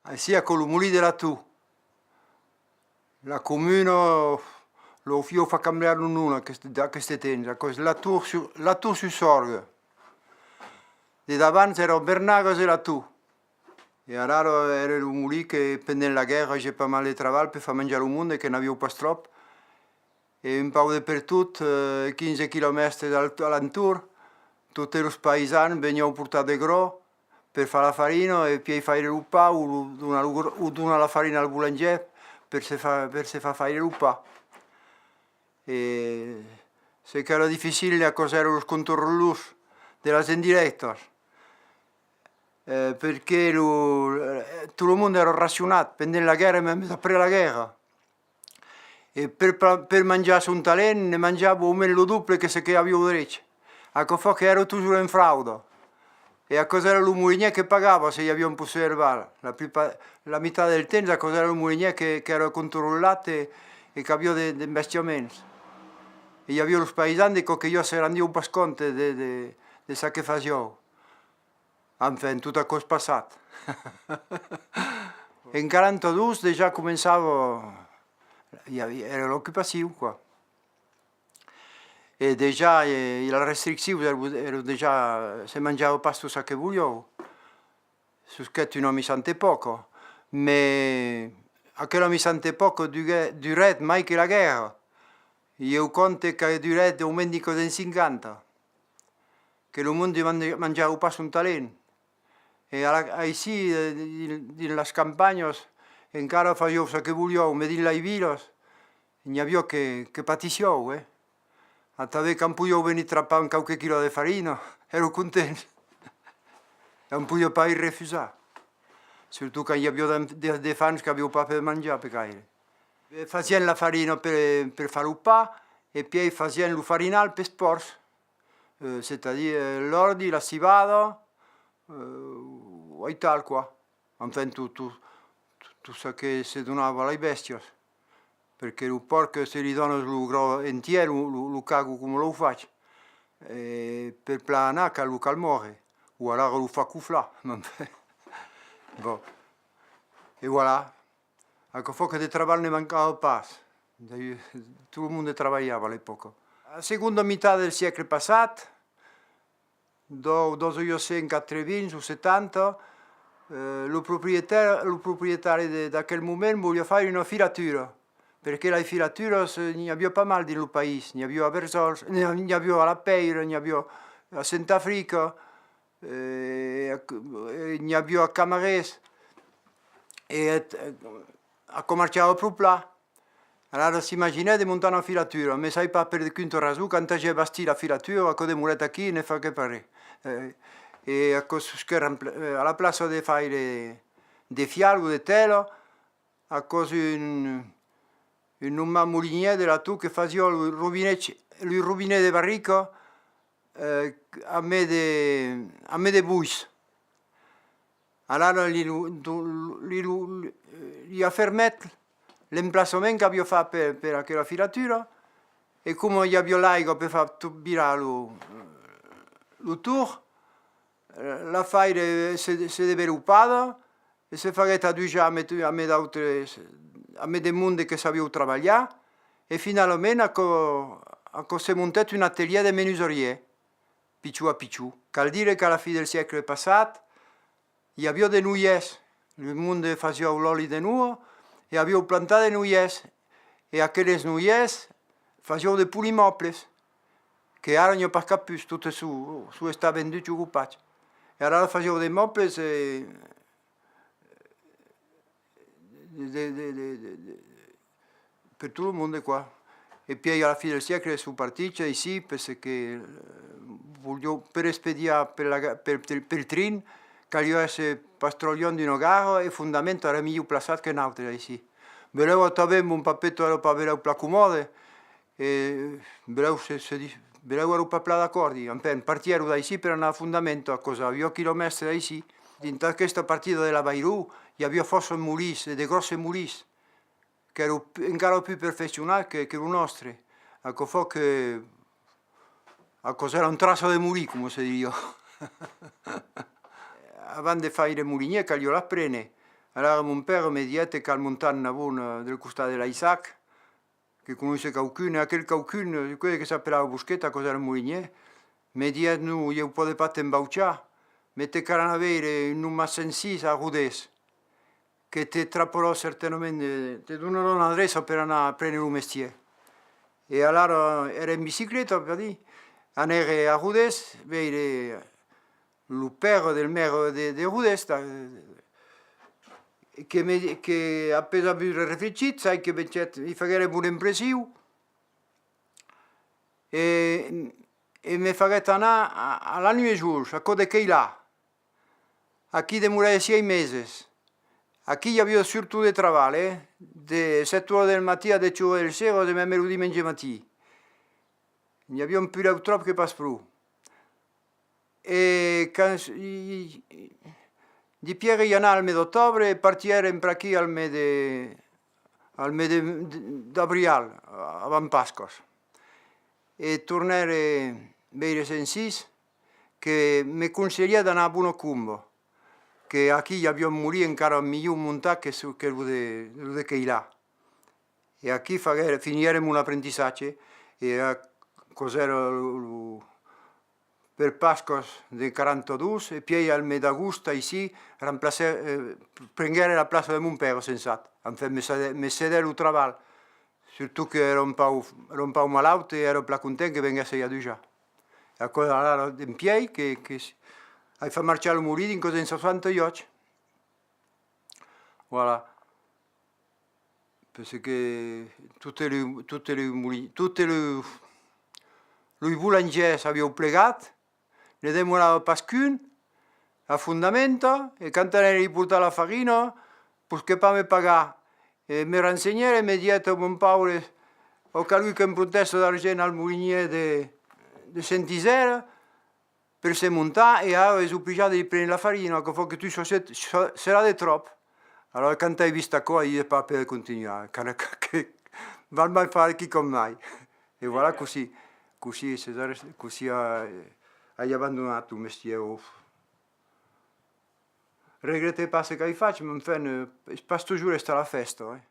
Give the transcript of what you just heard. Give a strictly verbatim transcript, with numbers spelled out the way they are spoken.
Aicí, aquò, lo molin de la Tor. La comuna lo, ieu fa cambiar lo nom aqueste, d'aqueste temps. Aquò es la Tor su, la Tor sus Sorgue. De davant èra Bernagas e la Tor. E alara èra lo molin que, pendent la guèrra, aguèt pas mal de trabalh per far manjar lo monde, que n'avián pas tròp. E un pauc de pertot, eh, quinze quilomèstres al, a l'entorn, totes los païsans venián portar de gròs per far la farina e pièi faire lo pan o lo, donar lo gr-, o donar la farina al bolangièr per se fa, per se far faire lo pan. E çò qu'èra dificil, aquò's èra los contròlos de las endirèctas, eh, perque lo, eh, tot lo monde èra racionat pendent la guèrra e mèmes après la guèrra. E per pa-, per manjar son talent, ne manjava au mens lo doble que çò que avián drech. Aquò fa que èra totjorn en frauda. E aquò's èra lo molinièr que pagava se i aviá un procès-verbal. La plupart, la mitat del temps, aquò's èra lo molinièr que, qu'èra contròlat e, e qu'aviá de, d'embestiaments. E i aviá los païsans de còps que ieu se rendián pas compte de, de, de çò que fasián. Enfin, tot aquò's passat. En quaranta-dos dejà començava, i aviá, èra l'ocupacion, quoi. E dejà, e, e las restriccions èran, èran dejà, se manjava pas tot çò que volián. Sosquèt una missanta epòca, mès aquela missanta epòca duguè-, durèt mai que la guèrra. Ieu compte que durèt au mens dinc als ans cinquanta, que lo monde man-, manjava pas son talent. E a la, aicí, eh, dins, dins las campanhas, encara fasián çò que volián, mès dins las vilas, n'i aviá que, que patissián, eh. Atanben, quand podián venir trapar un quauque quilò de farina, èran contents. E òm podiá pas i refusar. Surtot quand i aviá de, de, d'enfants qu'avián pas per manjar, per gaire. E fasián la farina per, per far lo pan, e pièi fasián lo farinal pels pòrcs. Eh, c'est-à-dire, eh, l'òrdi, la civada, eh, aital, quoi. Enfin, tot, tot, tot, tot çò que se donava a las bèstias. Perque lo pòrc, se li dònas lo gròs entièr, lo, lo, lo caga coma lo fach. E per plan anar, cal, lo cal mòrre. O alara lo far coflar. Bon. E voilà. Aquò fa que de trabalh ne mancava pas. Tot lo monde trabalhava a l'epòca. A segonda mitat del siècle passat, dau, dau mila uèch cents quatre-vints o setanta, eh, lo proprietari, lo proprietari de, d'aquel moment voliá faire una filatura, perque las filaturas, eh, n'i aviá pas mal dins lo país, n'i aviá a Berjòls, n'i, n'i aviá a La Pèira, n'i aviá a Sent Africa, eh, a, eh, n'i aviá a Camarés, e, eh, aquò marchava pro plan. Alara s'imaginèt de montar una filatura, mès sai pas per de quinta rason, quand aguèt bastit la filatura, aquò demorèt aquí e ne faguèt pas res. Eh, e aquò sosquèt rempla-, eh, a la plaça de faire de fial o de tela, aquò's un, un nomat molinièr de la Tor que fasiá lo robinet, lo robinet de barrica, eh, amé de, amé de bois. Alara li, lo, do-, li, lo, li afermèt l'emplaçament qu'aviá fach per, per aquela filatura, e coma i aviá l'aiga per far to-, virar lo, lo torn, l'afaire se, se desvelopada, e se faguèt adujar amé, amé d'autres, amé de monde que sabián trabalhar, e finalament aquò, aquò se montèt un atelièr de menusariá, pichon a pichon. Cal dire qu'a la fin del siècle passat, i aviá de noièrs, lo monde fasián l'òli de noa, e avián plantat de noièrs, e aqueles noièrs fasián de polimòbles, que ara n'i a pas cap pus, totes son, son estats venduts o copats. E ara fasián de mòbles, e, de, de, de, de, de, per tot lo monde, quoi. E pièi a la fin del siècle son partits aicí, perque, eh, volián per expediar per la ga-, per, per, pel trin, caliá èsser pas tròp luènh d'una gara e fondament èra milhor plaçat que nautres aicí. Belèu atanben mon papeton èra pas belèu plan comòde, e belèu se, se di-, belèu èra pas plan d'acòrdi. Enfin, partièron d'aicí per anar a Fondamenta, aquò's a uèch quilomèstres d'aicí. Dins aquesta partida de l'Avairon, i aviá fòrça molins, e de gròsses molins, qu'èran p-, encara pus perfeccionats que, que lo nòstre. Aquò fa que, aquò's èra un traça de molin, coma se diriá. Avant de faire molinièr, caliá l'aprene. Alara mon père me dièt: "Te cal montar en amont, eh, del costat de Laissac, que conoisses quauqu'un", e aquel quauqu'un, eh, crese que s'apelava Bosquet, aquò's èra molinièr, me dièt: "Non, ieu pòde pas t'embauchar, mès te cal anar veire un nomat Sensís a Rodés, que te traparà certainament, eh, te donarà una adreça per anar prene lo mestièr." E alara, èra en bicicleta, per dire, anère a Rodés veire lo père del maire de, de Rodés, ta-, que me, que après aver reflechit, sai que vegèt, i faguère bona impression, e, e me faguèt anar a, a La Nuèjols, a cò de Queilà. Aquí demorère sièis meses. Aquí i aviá surtot de trabalh, eh? De sèt oras del matin a dètz oras del sera, e mème lo dimenge matin. N'i aviá un puslèu tròp que pas pro. E quand s-, i, i, dipierre i anà al mes d'octòbre e partiguère per aquí al mes de, al mes de, de, d'abrial, avant Pascas. E tornère veire Sensís, que me conselhèt d'anar a Bonacomba, que aquí i aviá un molin encara milhor montat que su-, que lo de, lo de Queilà. E aquí faguère, finiguère mon aprentissatge, e aquò's èra lo, lo, per Pascas de quaranta-dos, e pièi al mes d'agost, aicí, remplacè-, eh, prenguère la plaça de mon père, sensat. Enfin, me cedè-, me cedè lo trabalh, surtot que èra un pauc, èra un pauc malaut e èra plan content que venguèsse i adujar. E aquò alara dempièi que, que s-, ai fach marchar lo molin dins còs en seissanta-uèch. Voilà. Parce que totes los, totes los moli-, totes los, los bolangèrs avián plegat, ne demorava pas qu'un, a Fondamenta, e quand anère li portar la farina, posquèt pas me pagar. E me rensenhère e me dièt: "Mon paure, a calgut qu'emprestèsse d'argent al molinièr de, de Sent-Isèra, per se montar, e ara es oblijat de li prene la farina, aquò fa que tu sas, sa-, serà de tròp." Alara, quand ai vist aquò, ai dit: "Pas per continuar, encara que, que val mai far quicòm mai." E voilà, cossí, cossí, César, cossí a-, ai abandonat lo mestièr. Regrète pas ce qu'ai fach, mès enfin, eh, es pas totjorn estat la fèsta, eh.